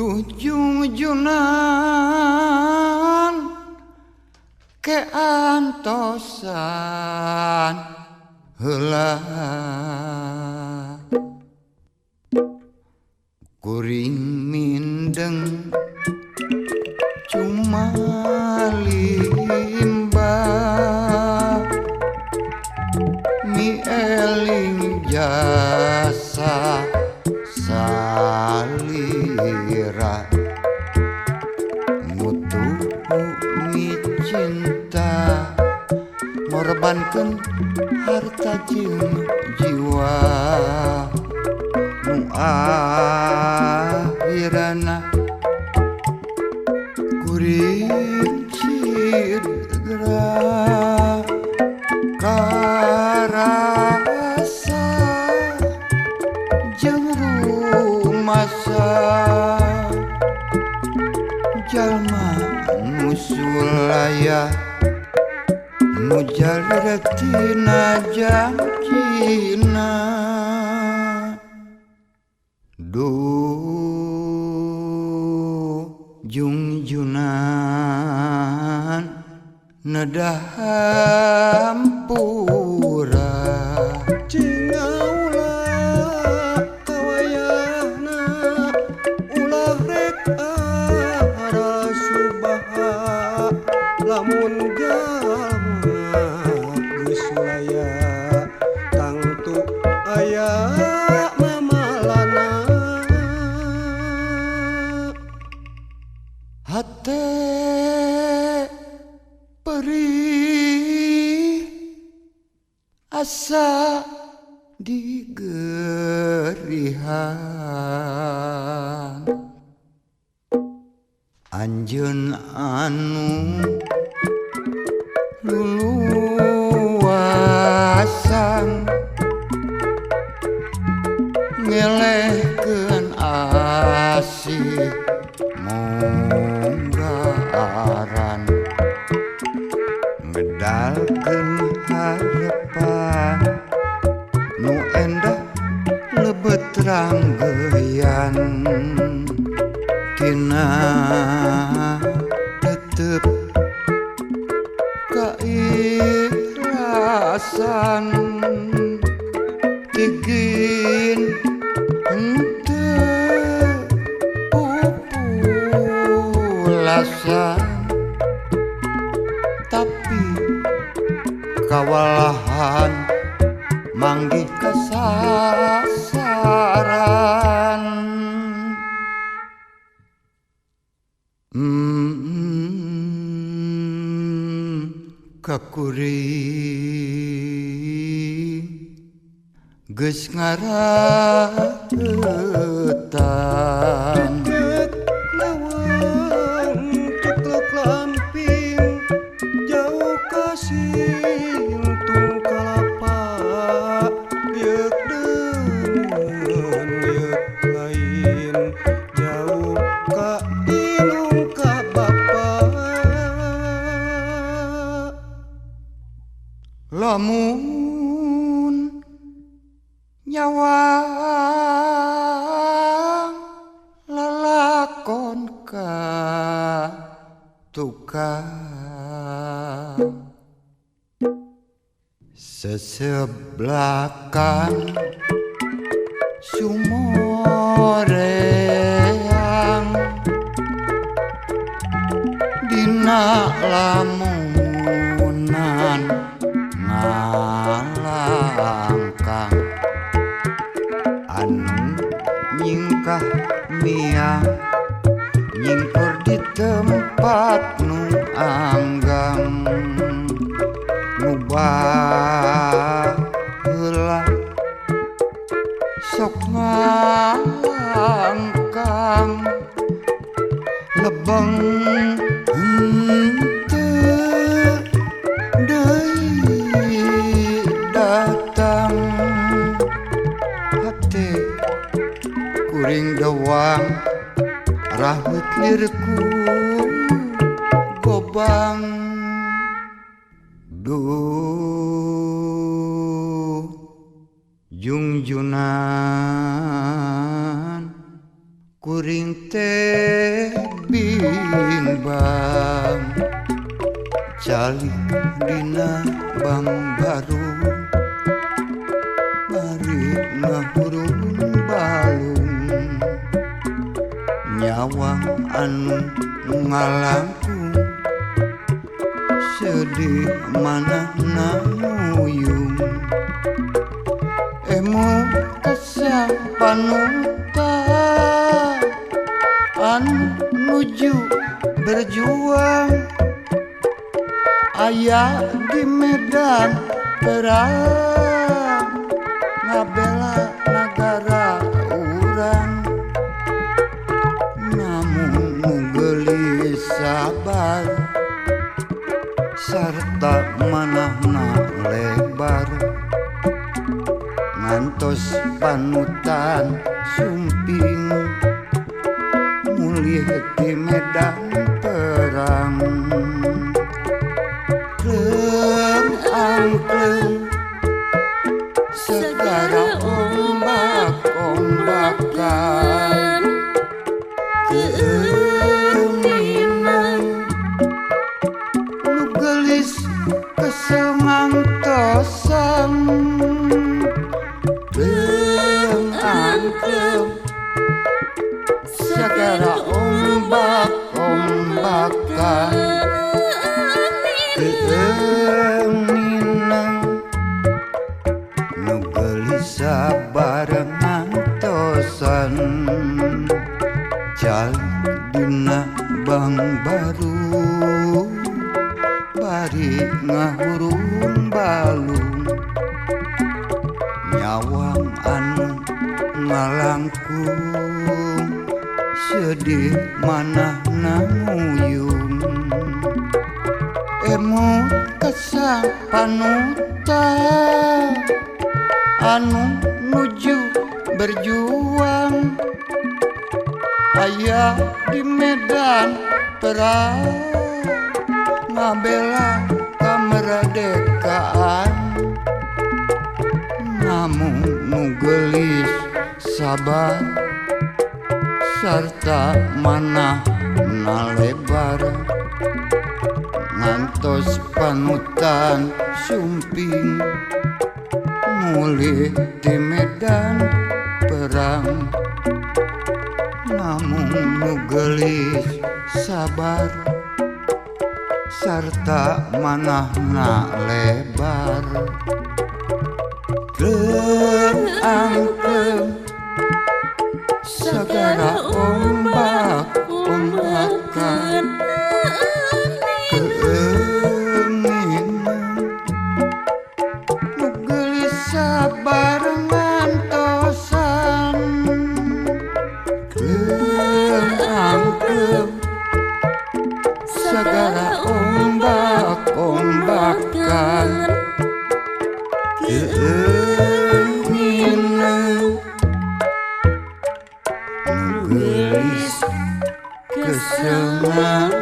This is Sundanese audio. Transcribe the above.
Duh jungjunan keantosan heula kuring mindeng cuma limba mieling jasa salira mutu mi cinta ngorbankeun harta jeung jiwa nu akhirana kuring cidra karasa jeung rumasa jalma nu sulaya nu jalira tina janjina. Duh jungjunan nedah hampura cingaula kawayahna ulah rek arasubaha lamun jalma geus sulaya tangtu aya mamalana. Hate perih asa digerihan anjeun anu luluasan ngelehkeun asih munggaran ngedalkeun harepan nu endah lebet ranggeyan tina tetep kaikhlasan tigin henteu pupulasan tapi kawalahan manggih kasasaran. Kakuring geus ngaraeutan Ceklek lawang ceklek lamping jauh kasintung kalapa yeuk deungeun yeuk lain jauh ka indung ka bapa. Lamun nyawang lalakon ka tukang seseblakan sumoreang dina lamunan ngalangkang anu nyingkah miang nyingkur di tempat nu anggang nu baheula sok ngalangkang lebeng henteu deui datang hate kuring dewang rahut lirku gobang. Duh jungjunan kuring teh. bimbang calik dina bang baru bari ngahurung balung nyawang anu ngalangkung sedih manahna nguyung emu kesang panutan anu nuju berjuang aya di medan perang ngabela nagara urang namun nu geulis sabar sarta manahna lebar ngantos panutan sumping mulih di medan perang. Kleng angkleng segara ombak-ombakan keuminan nu geulis kesel ngantosan. Kleng angkleng segara ombak-ombakan keuminan nu geulis sabar ngantosan calik dina bang baru bari ngahurung balung nyawang anu ngalangkung sedih manahna nguyung emu kesang panutan anu nuju berjuang aya di medan perang ngabela kemerdekaan namun nu geulis sabar sarta manahna lebar ngantos panutan sumping mulih di medan perang namun nu geulis sabar sarta manahna lebar. Kleng angkleng segara ombak-ombakan keuminan nu geulis sabar ngantosan. Kleng angkleng segara ombak-ombakan keuminan nu geulis kesel.